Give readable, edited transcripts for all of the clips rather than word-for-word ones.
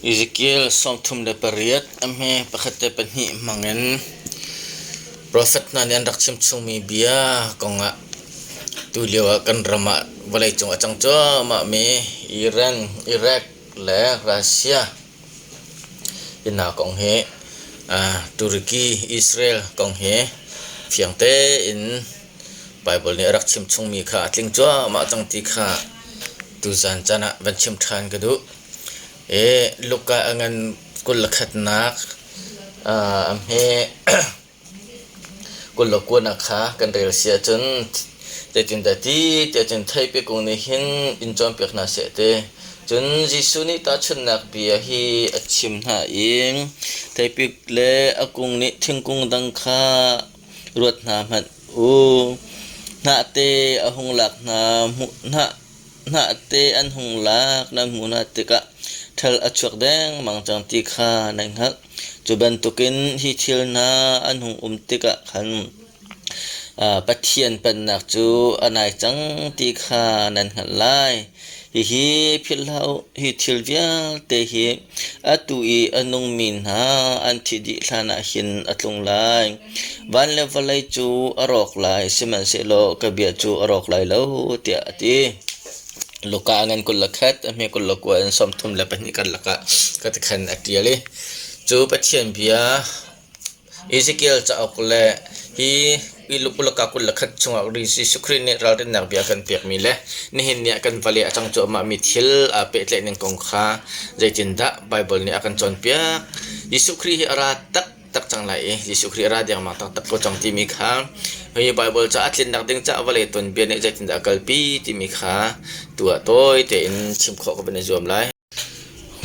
Ezekiel 38 a hme pakhat le pahnih hmangin profet hna nih an rak chimchungmi bia kongah tulio ah kan ram ah vawleicung a cang cuahmahmi Iran, Iraq le Russia hi hna kong hi Turkey, Israel kong hi fiang tein Baibal nih a rak chimchungmi kha a tling cuahmah cang ti kha tuzan caan ah van chim ṭhan ka duh. Luka a ngan 21nak a hme 29 ah kha kan rel si ahcun zeitindah ti tiah cun theipi kung nih hin in cawnpiak hna seh ti. Cun Jesuh nih tahchunhnak bia hi a chim hna i theipi le a kung nih thingkung dang kha ruat hna hmanh u. Hnahte a hung lak hna hmuh hnah Hnahte an hung lak nan hmuh hna tikah ṭhal a chuak dengmang cang ti kha nan hngalh. Cu bantukin hi thil hna an hung um tikah khan Pathian Pennak cu a nai cang ti kha nan hngalh lai. Hihi philh hlah u, hi thil vialte hi atu i a nungmi hna an thih dih hlanah hin a tlung lai. Van le vawlei cu a rawk lai, sihmanhsehlaw ka bia cu a rawk lai lo, tiah a ti. Luka a ngan 21, a hme 29 in 32 karlak ah ka tikhan a ṭial i cu Pathian bia Ezekiel cauk le hi Luka 21 chungah Jesuh Khrih nih ralrinnak bia a kan pekmi le nihin ni ah kan vale a cang cuahmahmi thil aa pehtlaih ning kong kha zeitindah Baibal nih a kan cawnpiak. Jesuh Khrih hi a ra taktak cang lai i Jesuh Khrih a ra dengmang taktak ko cang timi kha hi Baibal ca a tlinnak ding caah vawlei tuanbia nih zeitindah a kalpi timi kha tu ah tawi tein chim khawh ka van i zuam lai.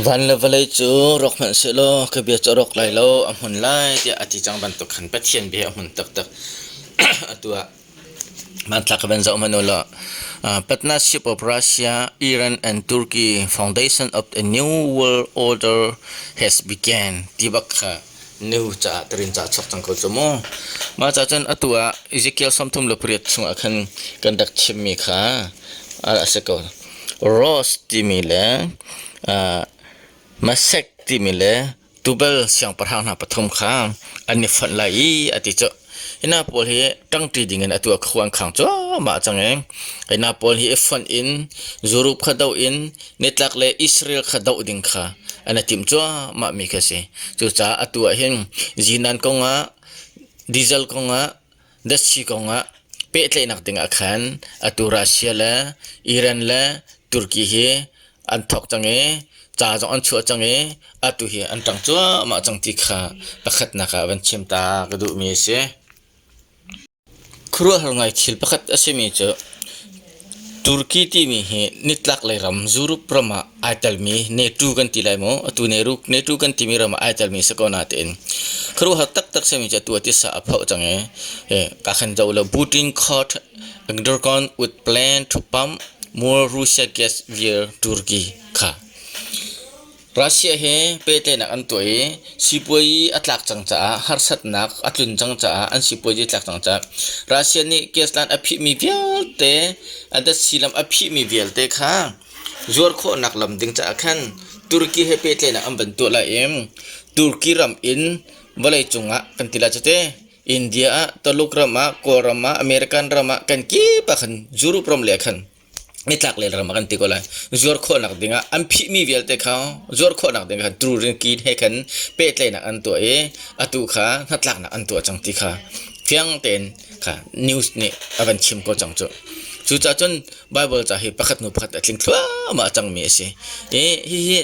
Van le vawlei cu rawk hmanh sehlaw ka bia cu a rawk lai lo, a hmun lai tiah a ti cang bantuk khan Pathian bia a hmun taktak. Atu ah hmanthlak ka van zoh hmanh u law Partnership of Russia, Iran and Turkey Foundation of a New World Order has began ti bak kha new caah tarin ca chuak cang ko cu mu. Mah ca cun atu ah Ezekiel 38 chungah khan kan rak chimmi kha a si ko. Rose timi le Masek timi le Tubal siangpahrang hna pathum kha an i fonh lai i a ti cu. Hi hna pawl hi ṭangṭi dingin atu a khua an khang cuahmah cang i hi hna pawl hi i fonh in Europe kha doh in nitlak le Israel kha doh ding kha an i timh cuahmahmi khi a si. Cucaah atu ah hin zinan kongah, diesel kongah, datsi kongah pehtlaihnak dingah khan atu Russia le Iran le Turkey hi an thawk cang i ca zong an chuah cang i atu hi an ṭang cuahmah cang ti kha pakhatnak ah van chim ta ka duhmi a si. Khuaruahhar ngai thil pakhat a simi cu Turkey timi hi nitlaklei ram Europe ram ah ai telmi NATO kan ti lai maw atu NATO kan timi ram ah ai telmi si ko natein khuaruahhar taktak simi cu atu ah tisa a phoh cang i ka khan zoh lo Putin court Erdogan would plan to pump more Russia gas via Turkey kha Russia he pehtlaihnak an tuah i sipuazi a tlak cang caah harsatnak a tlun cang caah an sipuazi a tlak cang caah Russia nih gas line a phihmi vialte a datsi lam a phihmi vialte kha zuar khawhnak lam ding caah khan Turkey he pehtlaihnak an van tuah lai i Turkey ram in vawleicung ah kan ti lai cu te India ah Taluk ram ah Kawlram ah American ram ah kan kip ah khan Europe ram le ah khan nitlak lei ram ah kan ti ko lai zuar khawhnak dingah an phihmi vialte kha zuar khawhnak ding khan Turkey he khan pehtlaihnak an tuah i atu kha hnatlaknak an tuah cang ti kha fiang tein kha news nih a van chim ko cang cu cucaah cun Bible ca hi pakhat hnu pakhat a tling thluahmah cangmi a si i hihi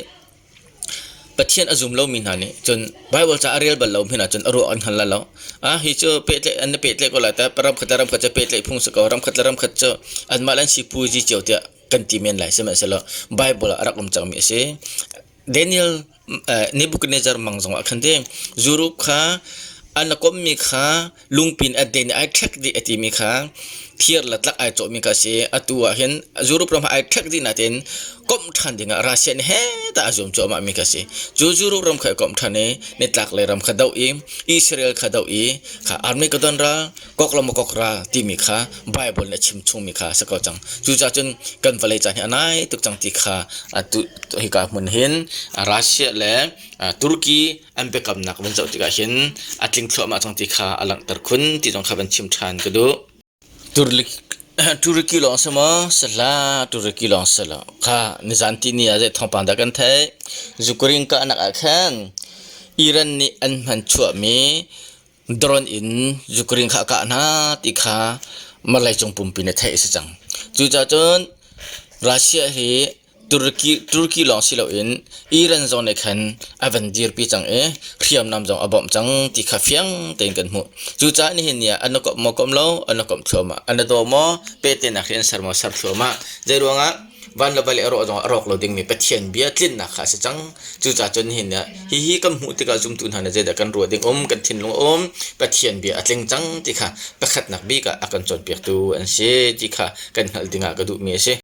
Pathian a zum lomi hna nih cun Baibal ca a rel bal lo hmanh ahcun a ruah an hngal lai lo. Ah hi cu pehtlaih an i pehtlaih ko lai tah ram khat le ram khat cu pehtlaih phung si ko ram khat le ram khat cu anmah le an sipuazi cio tiah kan ti men lai sihmanhsehlaw Baibal ah a rak um cangmi a si. Daniel Nebuchadnezzar mang zongah khan ti Europe kha an kommi kha lungpin a den i ai ṭhek dih a timi kha Thir le tlak ai cawhmi kha a si. Atu ah hin Europe ram ai ṭhek dih nain komh ṭhan dingah Russia nih heh tiah a zuam cuahmah mi kha a si. Cu Europe ram kha i komh ṭhan i nitlak lei ram kha doh i Israel kha doh i kha Armageddon ral, kok le makok ral timi kha Bible nih a chim chungmi kha a si ko cang. Cucaah cun kan vawlei caan hi a nai tuk cang ti kha atu hika hmun hin Russia le Turkey an biakamnak van zoh tikah hin a tling thluahmah cang ti kha a langhter khun ti zong kha van chim ṭhan ka duh. Turkey lawng si maw? Si hlah, Turkey lawng si lo. Kha nizan tihni ah zei thawngpang dah kan theih? Ukraine kahnak ah khan Iran nih an hman chuahmi drone in Ukraine kha a kah hna ti kha vawleicung pumpi nih theih a si cang. Cucaah cun Russia hi Turkey, Turkey lawng si loin Iran zong nih khan a van dirpi cang i hriamnam zong a bawmh cang ti kha fiang tein kan hmuh. Cucaah nihin ni ah an i komh maw komh lo, an i komh thluahmah. An i daw maw, pehtlaihnak hi an ser maw ser thluahmah. Zeiruangah van le vawlei a rawh zong ah a rawk lo dingmi Pathian bia tlinnak kha a si cang. Cucaah cun nihin ni ah hihi kan hmuh tikah zumtu hna nih zeidah kan ruah ding um, kan thinlung a um, Pathian bia a tling cang ti kha pakhatnak bik ah a kan cawnpiaktu an si ti kha kan hngalh dingah ka duhmi a si.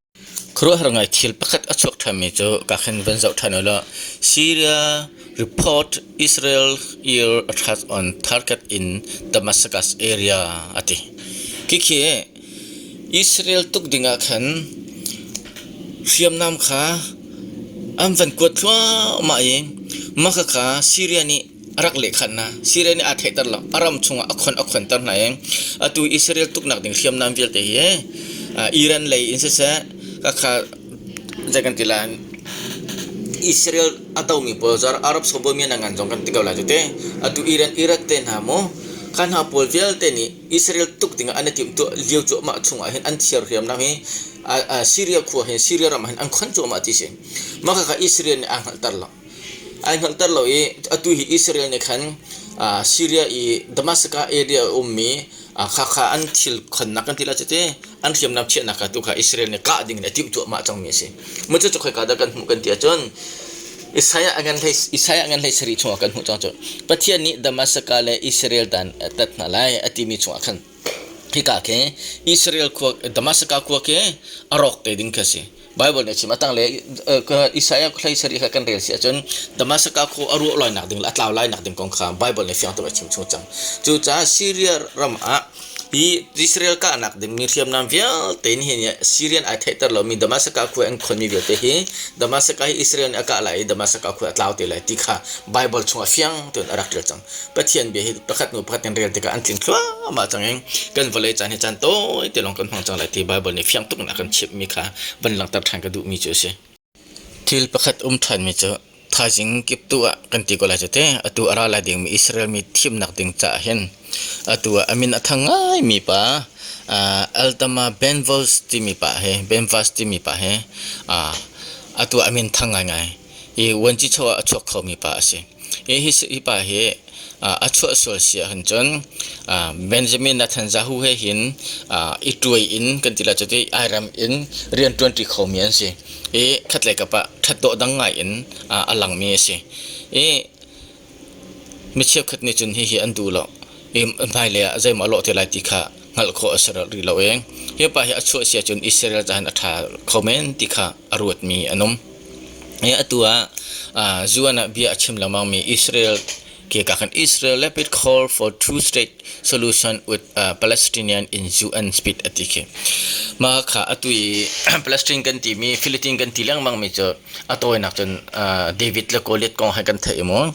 Khuaruahhar ngai thil pakhat a chuak ṭhanmi cu ka khin van zoh ṭhan ulaw Syria report Israel air attack on target in Damascus area a ti. Khikhi Israel tuk dingah khan hriamnam kha an van kuat thluahmah i mah khakha Syria nih a rak lehkhan hna. Syria nih aa theihter lo. A ram chungah a khon a khonter hna i atu Israel tuknak ding hriamnam vialte hi Iran lei in siseh khakha zei kan ti lai Israel a domi pawl zar Arab Sobomian a ngan zong kan ti ko lai cu te. Atu Iran Iraq te hna mu kha hna pawl vialte nih Israel tuk dingah an i timhtuah lio cuahmah chungah hin an thiar hriamnam hi Syria khua hin Syria ram ah hin an khon cuahmah ti si. Mah khakha Israel nih aa hngalhter lo. Ai hngalhter lo i atu hi Israel nih khan Syria i Damascus area a ummi khakha an thil khonnak kan ti lai cuti an hriamnam chiahnak kha tu kha Israel nih kah ding in a timh cuahmah cangmi a si. Mu cu khoika dah kan hmuh kan ti ahcun Isaiah a ngan hlei Isaiah ngan hlei sarih chungah kan hmuh cang cu. Pathian nih Damascus le Israel dan a tat hna lai a timi chungah khan hika khi Israel khua Damascus khua khi a rawk te ding khi a si. Bible nih a chim a tang le Isaiah hlei sarih kha kan rel si ahcun Damascus khua a ruah lai nak ding le a tlau lai nak ding kong kha Bible nih fiang tuk a chim chung cang. Cucaah Syria ram ah hi Israel kahnak dingmi hriamnam vialte nih hin Syrian ai theihter lomi Damascus khua an khonmi vialte hi Damascus hi Israel nih a kah lai i Damascus khua a tlau te lai ti kha Bible chungah fiang tein a rak ṭial cang. Pathian bia hi pakhat hnu pakhat kan rel tikah an tling thluahmah cang i kan vawlei caan hi caan tawi te lawng kan hmang cang lai ti Bible nih fiang tuk in a kan chimhmi kha van langhter ṭhan ka duhmi cu a si. Thil pakhat um ṭhanmi cu thaizing kiptu ah kan ti ko lai cu te atu a ra lai dingmi Israel mi thimnak ding caah hin atu ah a min a thang ngaimi pa Altama Benvos timi pa he Benvas timi pa he atu ah a min thang ngaingai i vuanci ah a chuak khomi pa a si. Hi pa hi a chuah sual si ahcun cun Benjamin Netanyahu he hin i tuai in kan ti lai cu ti airam in rian ṭuanṭi khomi an si. I khatlei kap ah ṭhat dawh dang ngai in a langmi a si. I mi cheukhat nih cun hihi an duh lo. I hmailei ah zeimaw a lawh te lai ti kha hngalh khawh a si rih lo i hi pa hi a chuah si ahcun Israel caah hin a ṭha kho men ti kha a ruatmi an um. Atu ah UN ah bia a chim lengmangmi Israel ke ka khan Israel rapid call for two-state solution with Palestinian in UN speech a ti khi. Mah kha atu i Palestine kan timi Philippine kan ti lengmangmi cu a tawinak cun David le Goliath kong he kan theih mu.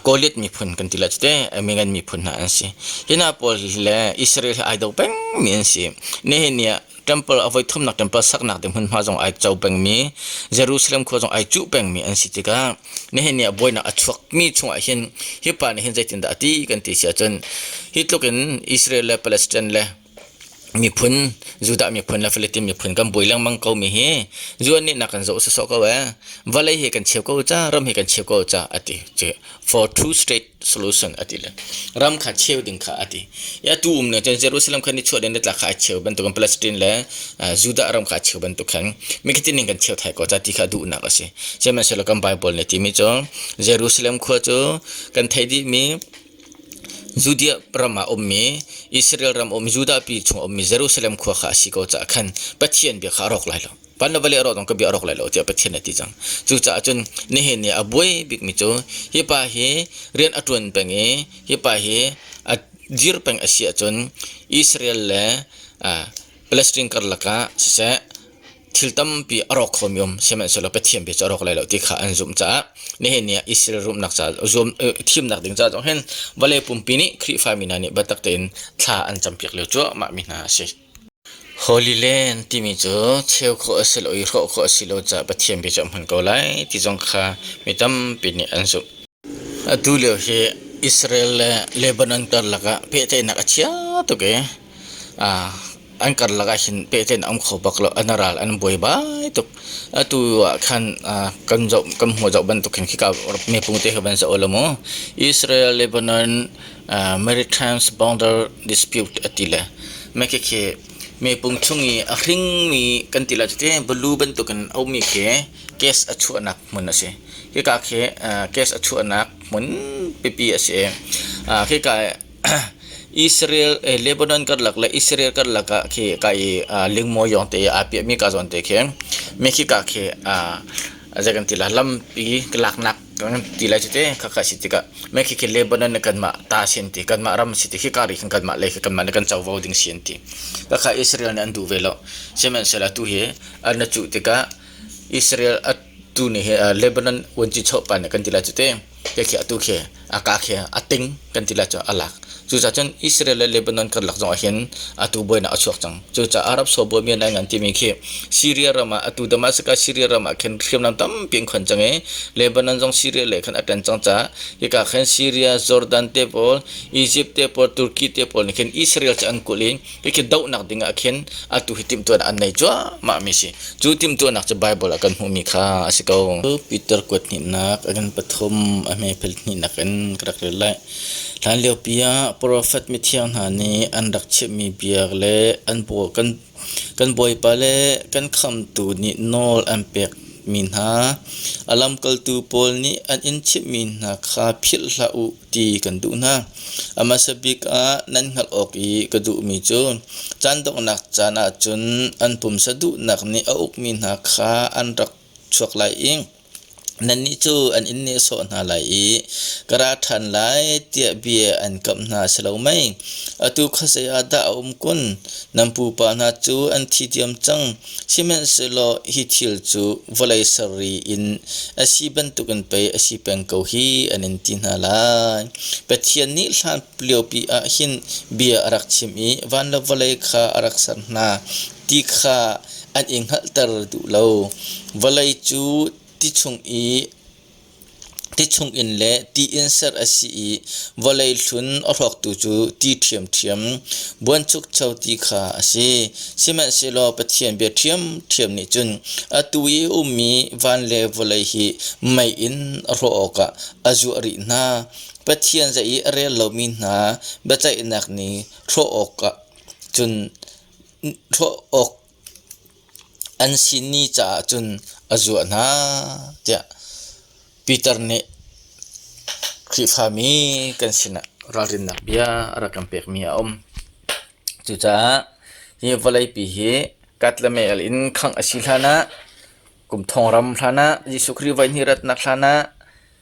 Goliath miphun kan ti la cite mingan miphun hna an si. Hi hna pawl le Israel he ai do pengmi an si. Nihin ni ah temple a voi thumnak temple saknak ding hmunhma zong ai co pengmi Jerusalem khua zong ai cuh pengmi an si tikah nihin ni ah buainak a chuakmi chungah hin hi pa nih hin zeitindah a ti kan ti si ahcun hi tluk in Israel le Palestine le miphun Judah miphun le Philippine miphun kan buai lengmang ko mi hi zuan nih nak kan zoh sawsawh ko eh vawlei hi kan cheu ko ca ram hi kan cheu ko ca ati for two state solution a ti le ram kha cheu ding kha a ti ya tu um ne cun Jerusalem kha ni chuah den le tla kha a cheu bantuk Palestine le Judah ram kha a cheu bantuk khan mikhatin ning kan cheu thai ko cha ti kha duhnak a si sihmanhsehlaw kan Bible nih timi cu Jerusalem khua cu kan thei dih mi Judea ram ah ummi Israel ram um Judah pi chung ummi Jerusalem khua kha a si ko caah khan Pathian bia kha a rawk lai lo. Van le vawlei a rawh zong ka bia a rawk lai lo tiah Pathian a ti cang. Cucaah cun nihin ni a buai bikmi cu hi pa hi rian a ṭuan peng i hi pa hi a dir peng a si ahcun Israel le Palestine karlak ah siseh thil tampi a rawk khomi um sihmanhsehlaw Pathian bia cu a rawk lai lo ti kha an zumh caah nihin ni ah Israel rumnak ca zuam thimnak ding ca zong hin vawlei pumpi nih Khrihfami hna nih biatak tein thla an campiak lio cuahmah mi hna a si. Holy Land timi cu cheu khawh a si lo i hrawh khawh a si lo caah Pathian bia cu a hman ko lai ti zong kha mi tampi nih an zumh. Atu lio hi Israel le Lebanon karlak ah pehtlaihnak a chia tuk i an karlak ah hin pehtlaihnak a um kho bak lo. An ral an buaibai tuk. Atu ah khan kan zoh kan hmuh zoh bantuk khin khika mepung te kha van zoh ulaw mu. Israel Lebanon Maritime Boundary Dispute a ti le mah khikhi mepung chung i a hringmi kan ti lai cu ti balu bantukin a ummi khi gas a chuahnak hmun a si. Hika khi gas a chuahnak hmun pipi a si i hika Israel Lebanon karlak le Israel karlak ah khi ka i lingmawi yawng te i aa piahmi ka zawn te khi mi khika khi zei kan ti lai lampi laknak kan ti lai cu te khakha si tikah mei khi khi Lebanon nih kanmah ta si an ti kanmah ram si ti khika ri khan kanmah lei khi kanmah nih kan covo ding si an ti khakha Israel nih an duh ve lo sihmanhsehlaw atu hi an na cuh tikah Israel atu nih hi Lebanon vuanci pa nih kan ti lai cu te khi atu khi a ka khi a ting kan ti lai cu a lak. Cucaah cun Israel le Lebanon karlak zong ah hin atu buainak a chuak cang. Cucaah Arab sawbawi ngai ngan timi khi Syria ram ah atu Damascus Syria ram ah khin hriamnam tampi an khon cang i Lebanon zong Syria le khan a ṭan cang caah hika khan Syria, Jordan te pawl, Egypt te pawl, Turkey te pawl nih khin Israel cu an kulh i Hikhi dohnak ding ah khin atu hi timhtuahnak an nei cuahmah mi si. Cu timhtuahnak cu Bible ah kan hmuhmi kha a si ko. Peter kuat hnihnak a kan pathum a hme phel hnihnak in ka rak rel lai. Hlan liopi ah profet mithiang hna nih an rak chimhmi biak le an kan kan Bawipa le kan Khamhtu nih nawl an pek mi hna a lamkaltu pawl nih an in chimhmi hna kha philh hlah u ti kan duh hna. A hmasa bik ah nan hngalh awk i ka duhmi cu caan donghnak caan ah cun an pumsa duhnak nih a ukmi hna kha an rak chuak lai i nannih cu an in nehsawh hna lai i ka ra ṭhan lai tiah bia an kamh hna a si lo mei? Atu khuazei ah dah a um kun? Nan pupa hna cu an thi diam cang. Sihmanhsehlaw hi thil cu vawlei sarih in a si bantukin pei a si peng ko hi an in ti hna lai. Pathian nih hlan liopi ah hin bia a rak chim i van le vawlei kha a rak ser hna ti kha an i hngalhter duh lo. Vawlei cu ti chung i Ti chungin le ti in ser a si i vawlei hlun a hrawktu cu ti ṭhiamṭhiam, buanchukcho ti kha a si. Sihmanhsehlaw Pathian bia ṭhiamṭhiam nih cun atu i a ummi van le vawlei hi mei in a hrawh awkah a zuah rih hna. Pathian zei i a rel lomi hna biaceihnak nih hrawh awkah cun hrawh awk An sini caah cun a zuah hna tiah Peter nih Khrihfami kan sinah ralrinnak bia a rak kan pekmi a um. Cucaah hi vawleipi hi kat le meial in khangh a si hlanah kum thong ram hlanah Jesuh Khrih voihnih ratnak hlanah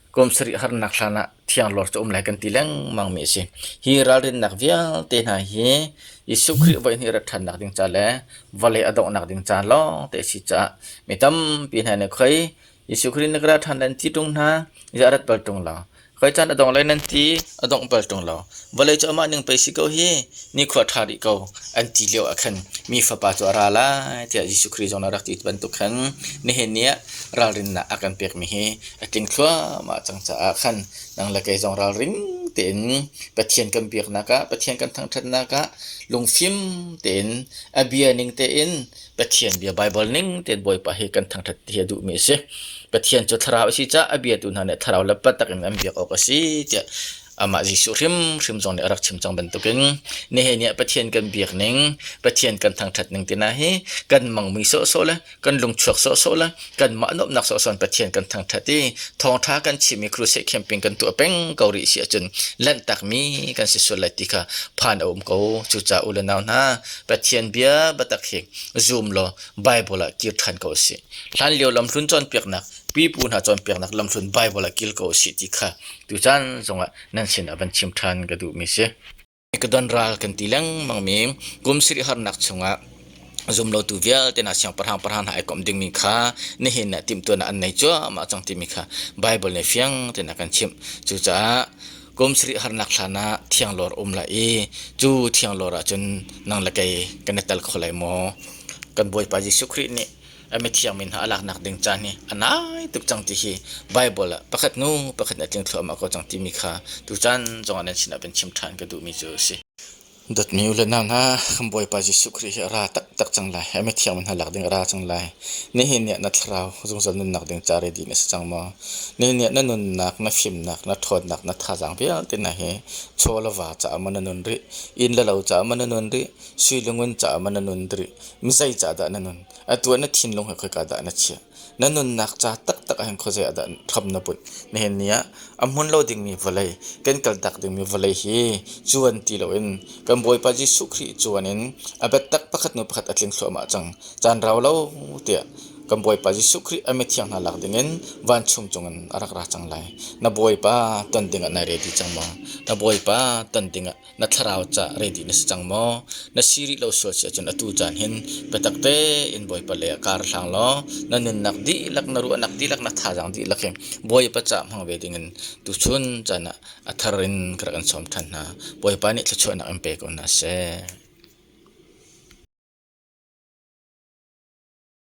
Kum sarih harnak hlanah thianglawr cu um lai kan ti lengmang mi a si. Hi ralrinnak vialte hna hi Jesuh Khrih voihnih rat ṭhannak ding ca le vawlei a donghnak ding ca lawng te a si caah mi tampi hna nih khoi Jesuh Khrih na ka ra ṭhan lai an ti ṭung hna, ziah rat bal ṭung lo. Khoi caan a dong lai nan ti, a dongh bal ṭung lo. Vawlei cu amah ning pei si ko hi, nikhua ṭha rih ko an ti lio ah khan mi fapa cu a ra lai tiah Jesuh Khrih zong nih a rak ti bantuk khan nihin ni ah ralrinnak a kan pekmi hi a tling thluahmah cang caah khan nang le kei zong ralring tein Pathian kan biaknak ah Pathian kan thangṭhatnak ah lungfim tein a bia ning tein Pathian bia Baibal ning tein Bawipa hi kan thangṭhat ti hi a duhmi a si. Pathian cu thlarau a si caah a biatu hna nih thlarau le biatak in an biak awk a si tiah Amah Jesuh hrimhrim zong nih a rak chim cang bantukin nihin ni ah Pathian kan biak ning, Pathian kan thangṭhat ning tina hi kan mangmi sawhsawh le kan lungchuak sawhsawh le kanmah nuamhnak sawhsawh in Pathian kan thangṭhat i thawngṭha kan chim i crusade camping kan tuah peng ko rih si ahcun lanhtakmi kan si sual lai ti kha phan a um ko. Cucaah u le nau hna, Pathian bia biatak hi zum law Bible ah kir ṭhan ko usih. Hlanlio lamhlun cawnpiaknak, pipu hna cawnpiaknak lamhlun Bible ah kil ko usih ti kha tucaan zongah nan sinah van chim ṭhan ka duhmi si. Ka don ral kan ti lengmangmi kum sarih harnak chungah zumlotu vialte hna siangpahrang pahrang hna ai komh dingmi kha nihin ah timhtuahnak an nei cuahmah cang timi kha Bible nih fiang tein a kan chimh. Cucaah kum sarih harnak hlan ah thianglawr um lai i cu thianglawr ah cun nang le kei kan i tel kho lai maw? Kan Bawipa Jesuh Khrih nih a mithiang mi hna a laknak ding caan hi a nai tuk cang ti hi Bible ah pakhat hnu pakhat in a tling thluahmah ko cang timi kha tucaan zongah nan sinah van chim ṭhan ka duhmi cu a si. Dawtmi u le nau hna, kan Bawipa Jesuh Khrih hi a ra taktak cang lai. A mithiang mi hna lak ding a ra cang lai. Nihin ni ah na thlarau zungzal nunnak ding ca ready na si cang maw? Nihin ni ah na nunnak, na fimnak, na ṭhawnnak, na thazaang vialte hna hi chaw le va caah maw na nun rih? Inn le lo caah maw na nun rih? Sui le ngun caah maw na nun rih? Mi zei caah dah na nun? Atu ah na thinlung he khoika dah na chiah? Na nunnak ca taktak ah hin khuazei ah dah hram na bunh? Nihin ni ah a hmun lo dingmi vawlei, kan kaltak dingmi vawlei hi cuan ti loin kan Bawipa Jesuh Khrih cuan in a biatak pakhat hnu pakhat a tling thluahmah cang. Caan rau lo tiah kan Bawipa Jesuh Khrih a mithiang hna lak dingin vancung cungin a rak ra cang lai. Na Bawipa ton dingah nai ready cang maw? Na Bawipa ton dingah na thlarau ca ready na si cang maw? Na si rih lo sual si ahcun atu caan hin biatak tein Bawipa lei ah kar hlang law na nunnak dihlak, na ruahnak dihlak, na thazaang dihlak hi Bawipa ca hmang ve dingin tuchun caan ah a thar in ka rak in sawm ṭhan hna. Bawipa nih thluachuahnak in pe ko hna seh.